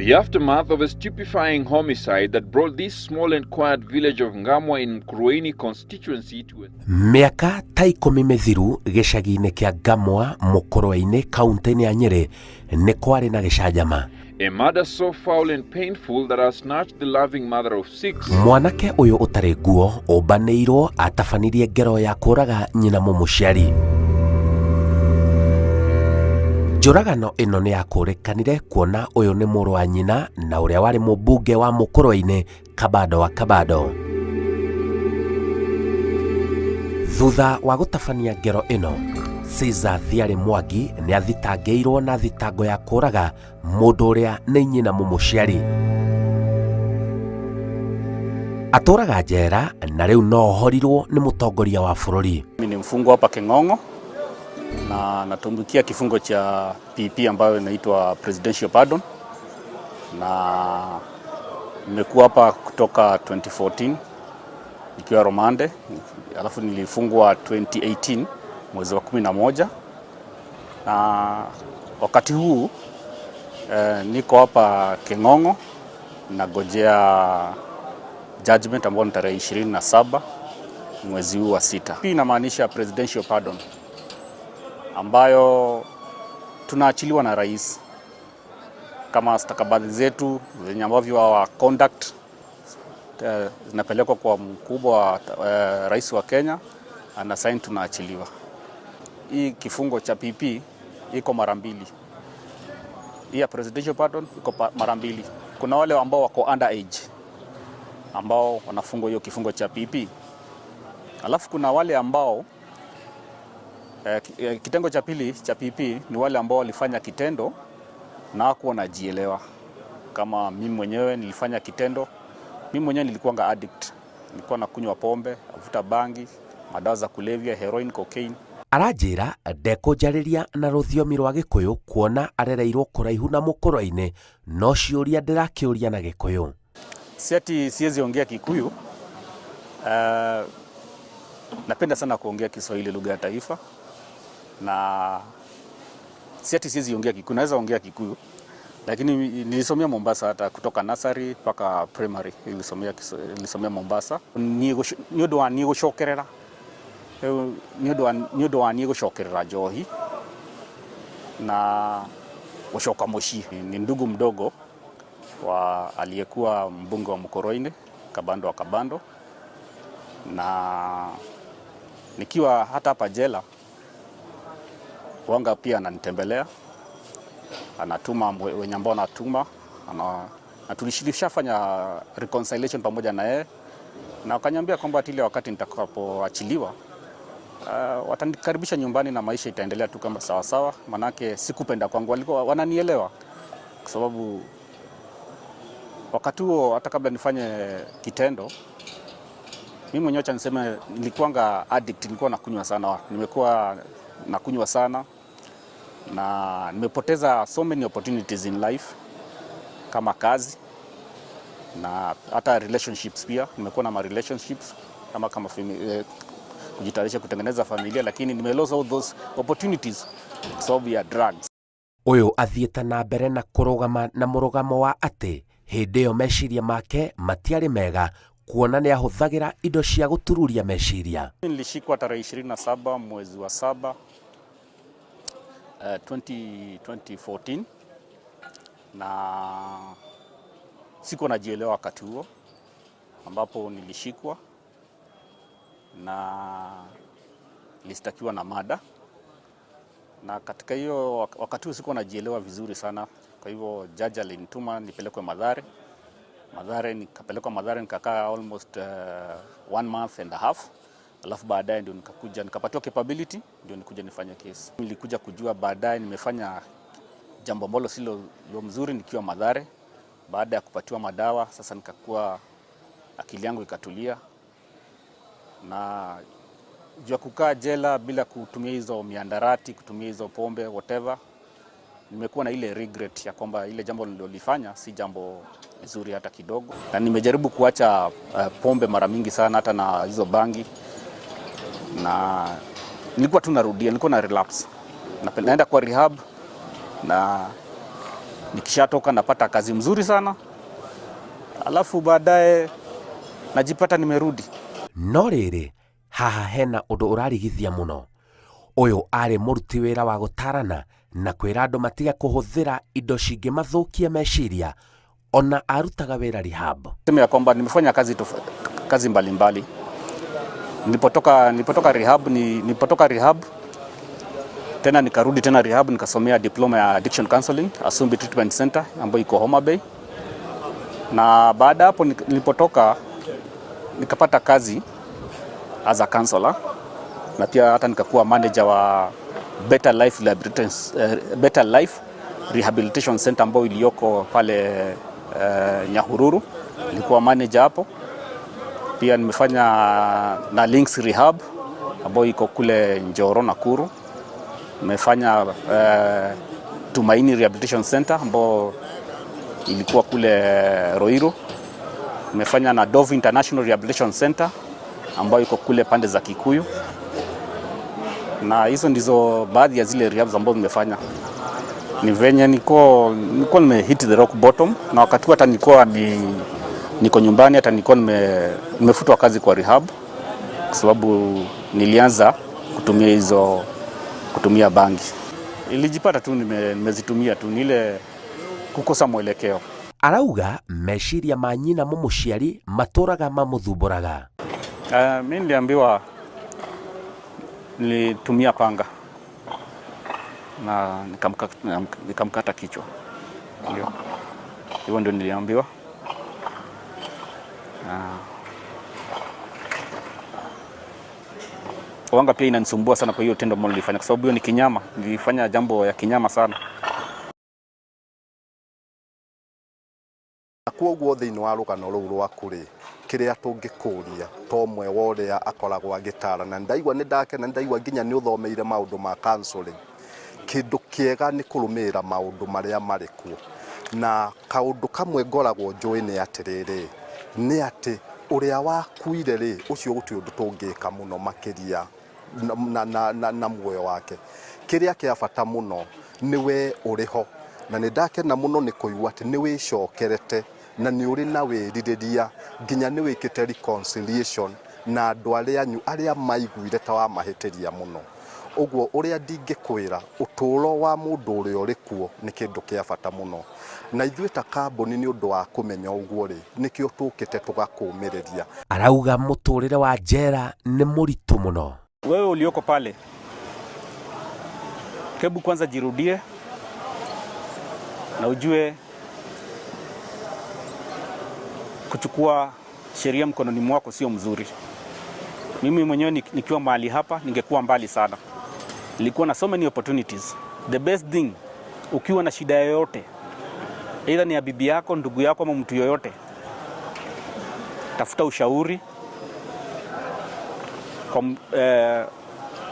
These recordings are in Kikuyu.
The aftermath of a stupefying homicide that brought this small and quiet village of Ngamwa in Mukurweini constituency to a Mĩaka ta 10 mĩthiru gĩcagi-inĩ kĩa Ngamwa Mũkũrwe-inĩ kaunti-inĩ ya Nyĩrĩ nĩ kwarĩ na gĩcanjama. A murder so foul and painful that has snatched the loving mother of six. Mwanake ũyũ ũtarĩ nguo ũmbanĩirwo atabanirie ngero ya kũraga nyina mũmũciari. Njũragano ĩno nĩ yakũrĩkanire kuona ũyũ nĩ mũrũ wa nyina na ũrĩa warĩ mũmbunge wa Mũkũrwe-inĩ Kabando wa Kabando. Thutha wa gũtabania ngero ĩno, Caesar Thiarĩ Mwangi nĩ athitangĩirwo na thitango ya kũraga mũndũ ũrĩa nĩ nyina mũmũciari. Atũraga njera na rĩu no ohorirwo nĩ mũtongoria wa bũrũri. Mimi ni mfungwa hapa King'ong'o na natumikia kifungo cha PP ambayo inaitwa presidential pardon, na nimekuwa hapa kutoka 2014 nikiwa romande, alafu nilifungwa 2018 mwezi wa 11, na wakati huu niko hapa King'ong'o nagojea judgment ambayo ni tarehe 27 mwezi huu wa 6. Hii inamaanisha presidential pardon ambayo tunaachiliwa na rais kama stakabadhi zetu zenye ambavyo wa conduct zinapelekwa kwa mkubwa wa rais wa Kenya, ana sign, tunaachiliwa. Hii kifungo cha PP iko mara mbili. Hii ya presidential pardon iko mara mbili. Kuna wale ambao wako under age ambao wanafungwa hiyo kifungo cha PP. Alafu kuna wale ambao kitengo cha pili cha PP ni wale ambao walifanya kitendo na hawakuwa wanajielewa. Kama mimi mwenyewe nilifanya kitendo, mimi mwenyewe nilikuwa addict. Nilikuwa nakunywa pombe, navuta bangi, madawa za kulevya, heroin, cocaine. Aranjĩra ndekũnjarĩria na rũthiomi rwa Gĩkũyũ kuona arereirwo kũraihu na Mũkũrwe-inĩ, no ciũria ndĩrakĩũria na Gĩkũyũ. Si ati siwezi ongea Kikuyu. Napenda sana kuongea Kiswahili, lugha ya taifa, na si ati siwezi ongea Kikuyu, naweza ongea Kikuyu, lakini nilisomea Mombasa hata kutoka nursery mpaka primary nilisomea Mombasa. Nĩ ũndũ wa niĩ gũcokerera, nĩ ũndũ wa niĩ gũcokerera njohi na gũcoka mũciĩ. Ni ndugu mdogo wa aliyekuwa mbunge wa Mukurweini Kabando wa Kabando, na nikiwa hata hapa jela wanga pia ananitembelea, anatuma wenye ambao anatuma na tulishafanya reconciliation pamoja na yeye, na wakaniambia kwamba ile wakati nitakapoachiliwa watanikaribisha nyumbani na maisha itaendelea tu kama sawa sawa, manake sikupenda kwangu, walikuwa wananielewa kwa sababu wakati huo hata kabla nifanye kitendo, mimi mwenyewe acha niseme nilikuwanga addict, nilikuwa nakunywa sana, nimekuwa nakunywa sana na nimepoteza so many opportunities in life kama kazi na hata relationships pia. Nimekuwa na ma relationships kama kujitayarisha kutengeneza familia, lakini nime lose all those opportunities kwa sababu ya drugs. Ũyũ athiĩte na mbere na kũrũgama na mũrũgamo wa atĩ hĩndĩ ĩyo meciria make matiarĩ mega kuona nĩ ahũthagĩra indo cia gũtururia meciria. Nilishikwa tarehe 27 mwezi wa 7 2014 na sikuwa najielewa wakati huo ambapo nilishikwa na nilistakiwa na mada, na katika hiyo wakati huo sikuwa najielewa vizuri sana. Kwa hivyo jaji alinituma nipelekwe Mathare. Mathare nikapelekwa Mathare nikakaa almost 1 month and a half. Alafu baadaye ndio nikakuja nikapatiwa capability ndio nikuja nifanye kesi. Nilikuja kujua baadaye nimefanya jambo ambalo silo mzuri nikiwa Mathare. Baada ya kupatiwa madawa sasa nikakuwa akili yangu ikatulia, na jua kukaa jela bila kutumia hizo miandarati, kutumia hizo pombe whatever, nimekuwa na ile regret ya kwamba ile jambo nililolifanya si jambo nzuri hata kidogo. Na nimejaribu kuacha pombe mara mingi sana, hata na hizo bangi, na nilikuwa tu narudia, nilikuwa na relapse. Naenda kwa rehab na Nikishatoka napata kazi mzuri sana, alafu baadaye najipata nimerudi. No rĩrĩ, haha hena ũndũ ũrarigithia mũno. Ũyũ arĩ mũruti wĩra wa gũtarana na kwĩra andũ matige kũhũthĩra indo cingĩmathũkia meciria, ona arutaga wĩra rehab. Sema ya kwamba nimefanya kazi mbalimbali. Nilipotoka rehab tena nikarudi tena rehab, nikasomea diploma ya addiction counseling Asumbi Treatment Center ambayo iko Homa Bay. Na baada hapo nilipotoka nikapata kazi as a counselor na pia hata nikakuwa manager wa Better Life Rehabilitation Center ambayo iliyoko pale Nyahururu. Nilikuwa manager hapo. Pia nimefanya na Links Rehab ambayo iko kule Njoro, Nakuru. Nimefanya Tumaini Rehabilitation Center ambayo ilikuwa kule Ruiru. Nimefanya na Dove International Rehabilitation Center ambayo iko kule pande za Kikuyu. Na hizo ndizo baadhi ya zile rehabs ambazo nimefanya. Ni venye niko nime hit the rock bottom, na wakati hata nilikuwa niko nyumbani, hata nilikuwa nimefutwa kazi kwa rehab kwa sababu nilianza kutumia bangi. Ilijipata tu nimezitumia tu, ni ile kukosa mwelekeo. Arauga meciria ma nyina mũmũciari matũraga mamũthumbũraga. Mimi niliambiwa nilitumia panga na nikamkata kichwa. Ndio. Hivyo ndio niliambiwa. Wanga pia inanisumbua sana kwa hiyo tendo ambalo nilifanya, kwa sababu hiyo ni kinyama. Nilifanya jambo ya kinyama sana. Koguo thĩinĩ wa rũgano rũu rwaku rĩ, kĩrĩa tũngĩkũria ta ũmwe wa ũrĩa akoragwo agĩtarana, ndaigua nĩ ndakena, ndaigua nginya nĩ ũthomeire maũndũ ma counseling. Kĩndũ kĩega nĩ kũrũmĩrĩra maũndũ marĩa marĩ kuo, na kaũndũ kamwe ngoragwo njũĩ nĩ atĩrĩrĩ, nĩ atĩ ũrĩa wakuire rĩ, ũcio gũtirĩ ũndũ tũngĩka mũno makĩria na muoyo wake. Kĩrĩa kĩa bata mũno nĩ we ũrĩ ho, na nĩ ndakena mũno nĩ kũigua atĩ nĩ wĩcokerete na nĩ ũrĩ na wĩrirĩria, nginya nĩ wĩkĩte reconciliation na andũ arĩa anyu arĩa maiguire ta wamahĩtĩria mũno. Ũguo ũrĩa ndingĩkwĩra, ũtũũro wa mũndũ ũrĩa ũrĩ kuo nĩ kĩndũ kĩa bata mũno, na ithuĩ ta kambuni nĩ ũndũ wa kũmenya ũguo rĩ, nĩkĩo tũkĩte tũgakũmĩrĩria. Arauga mũtũrĩre wa njera nĩ mũritũ mũno. Wewe ulioko pale, hebu kwanza jirudie na ujue kuchukua sheria mkononi mwako sio mzuri. Mimi mwenyewe nikiwa mahali hapa ningekuwa mbali sana. Nilikuwa na so many opportunities. The best thing, ukiwa na shida yoyote, either ni ya bibi yako, ndugu yako ama mtu yoyote, tafuta ushauri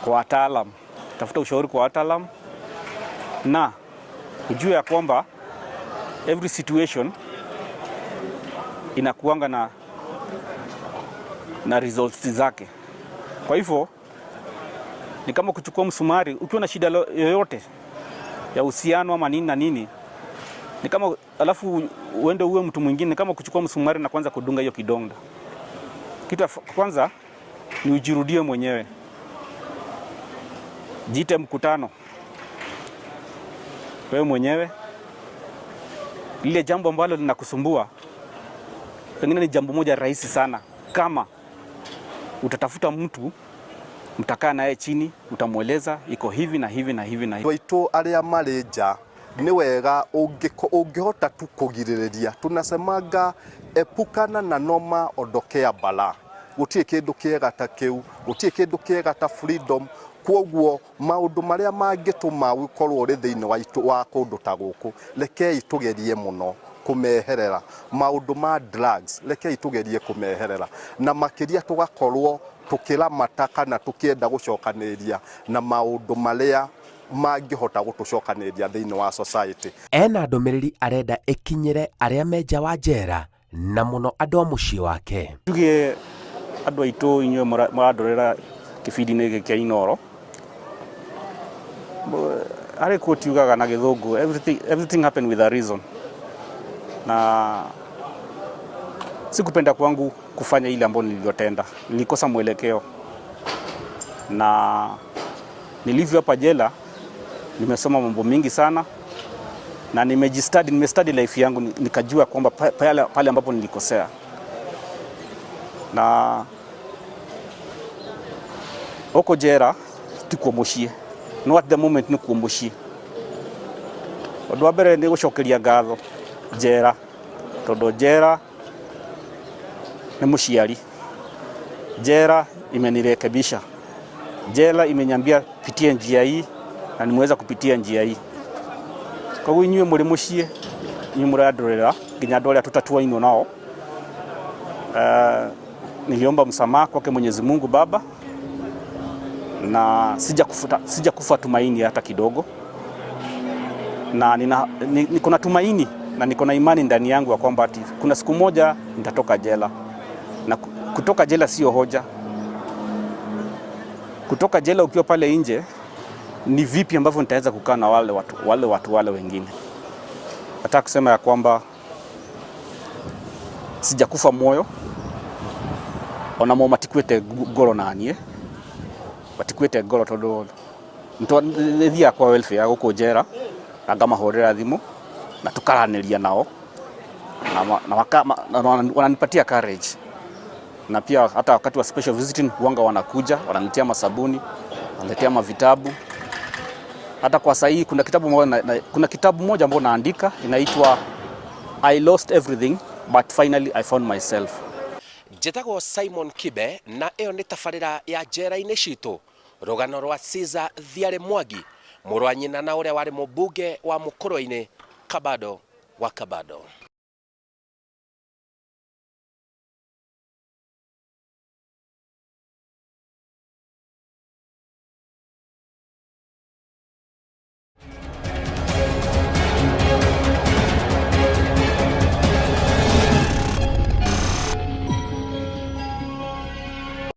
kwa wataalam. Tafuta ushauri kwa wataalam na ujue ya kwamba every situation inakuanga na results zake. Kwa hivyo ni kama kuchukua msumari, ukiwa na shida yoyote ya uhusiano ama nini na nini, ni kama alafu uende uwe mtu mwingine, ni kama kuchukua msumari na kuanza kudunga hiyo kidonda. Kitu kwanza ni ujirudie mwenyewe. Jiite mkutano wewe mwenyewe, lile jambo ambalo linakusumbua pengine ni jambo moja rahisi sana. Kama utatafuta mtu, mtakaa naye chini, utamweleza iko hivi na hivi na hivi na hivi. Andũ aitũ arĩa marĩ nja nĩ wega ũngĩhota tu kũgirĩrĩria. Tunasemanga epukana na noma, ondokea balaa. Gũtirĩ kĩndũ kĩega ta kĩu, gũtirĩ kĩndũ kĩega ta freedom. Kwoguo maũndũ marĩa mangĩtũma ũkorwo ũrĩ thĩinĩ wa kũndũ ta gũkũ, rekei tũgerie mũno kũmeherera. Maũndũ ma drugs, rekei tũgerie kũmeherera, na makĩria tũgakorwo tũkĩramata kana tũkĩenda gũcokanĩrĩria na maũndũ marĩa mangĩhota gũtũcokanĩrĩria thĩinĩ wa society. Ena ndũmĩrĩri arenda ĩkinyĩre arĩa me nja wa njera na mũno andũ a mũciĩ wake. Tuge andũ aitũ inyuĩ mũrandorera kĩbindi-inĩ gĩkĩ kĩa Inooro, Harĩ quote yugaga na Gĩthũngũ, "Everything happen with a reason." Na sikupenda kwangu kufanya ile ambayo niliyotenda, nilikosa mwelekeo, na nilivyo hapa jela nimesoma mambo mingi sana na nimejistudy, nimestudy life yangu, nikajua kwamba pale ambapo nilikosea. Na huko jera tikuo muciĩ, no at the moment nĩkuo mũciĩ. Ũndũ wa mbere nĩ gũcokeria ngatho njera, tondũ njera nĩ mũciari. Jera imenirekebisha, jela imeniambia pitie njia hii na nimeweza kupitia njia hii. Koguo inyuĩ mũrĩ mũciĩ, inyuĩ mũrandorera nginya andũ arĩa tũtatuainwo nao, niliomba msamaha kwake Mwenyezi Mungu Baba na sijakufa tumaini hata kidogo, na niko na tumaini na niko na imani ndani yangu ya kwamba ati kuna siku moja nitatoka jela, na kutoka jela sio hoja. Kutoka jela ukiwa pale nje ni vipi ambavyo nitaweza kukaa na wale watu wale wengine. Nataka kusema ya kwamba sijakufa moyo, ona mo matikuĩte ngoro naniĩ, matikuĩte ngoro, tondũ nĩ thiaga kwa welfare gũkũ njera na ngamahũrĩra thimũ na tukaranĩria nao na wananipatia courage, na pia hata wakati wa special visiting huanga wanakuja, wananiletea masabuni, wananiletea mavitabu. Hata kwa sahii kuna kitabu moja ambao naandika inaitwa "I Lost Everything but Finally I Found Myself". Njĩtagwo Simon Kibe na ĩyo nĩ tabarĩra ya Njera-inĩ Citũ, rũgano rwa Caesar Thiarĩ Mwangi, mũrũ wa nyina na ũrĩa warĩ mũmbunge wa Mũkũrwe-inĩ, Kabado wa Kabado.